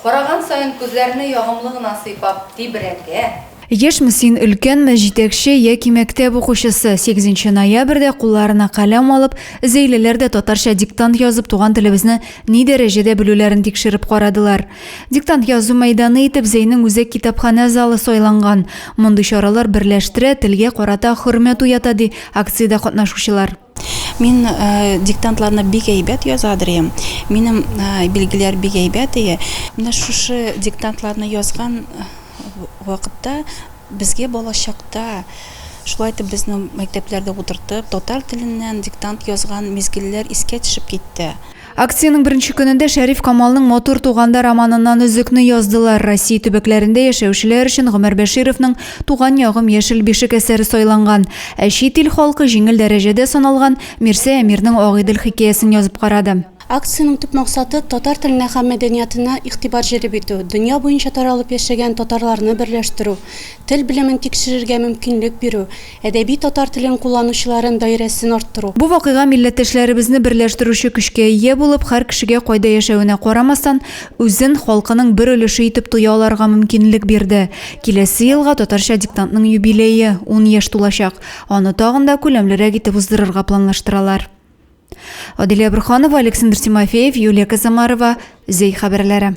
Караган саен күзләрне ягымлы гына сыйпап тибрәтә. Яшьме син, өлкәнме, җитәкче яки мәктәп укучысы, сигезенче ноябрьдә кулларына каләм алып, зәйлеләр дә татарча диктант язып туган телебезне ни дәрәҗәдә белүләрен тикшереп карадылар. Диктант язу мәйданы итеп Зәйнең үзәк китапханә залы сайланган. Мондый чаралар берләштерә, телгә карата хөрмәт уята, ди акциядә катнашучылар. Мин диктантларны бик әйбәт язадыр идем. Минем билгеләр бик әйбәт ие. Менә шушы диктантларны язган вакытта безгә балачакта шулай итеп безне мәктәпләрдә утыртып, татар теленнән диктант язган мизгелләр искә төшеп китте. Акциянең беренче көнендә Шәриф Камалның Матур туганда романыннан өзекне яздылар. Россия төбәкләрендә яшәүчеләр өчен Гомәр Бәшировның Туган ягым яшел бишек әсәре сайланган. Ә чит ил халкы җиңел дәрәҗәдә саналган Мирсәй Әмирнең Агыйдел хикәясен язып карады. Акциянең төп максаты, татар теленә һәм мәдәниятына игътибар җәлеп итү, дөнья буенча таралып яшәгән татарларны берләштерү, тел белемен тикшерергә мөмкинлек бирү, Әдәби татар телен кулланучыларын даирәсен арттыру. Бу вакыйга милләттәшләребезне берләштерүче көчкә ия булып, һәр кешегә кайда яшәвенә карамастан, үзен халкының бер өлеше итеп тоя аларга мөмкинлек бирде. Киләсе елга Татарча диктантның юбилее, ун яшь тулачак. Аны тагын да күләмлерәк итеп уздырырга планлаштыралар. Адилә Борһанова, Александр Тимофеев, Юлия Казамарова, Зәй хәбәрләре.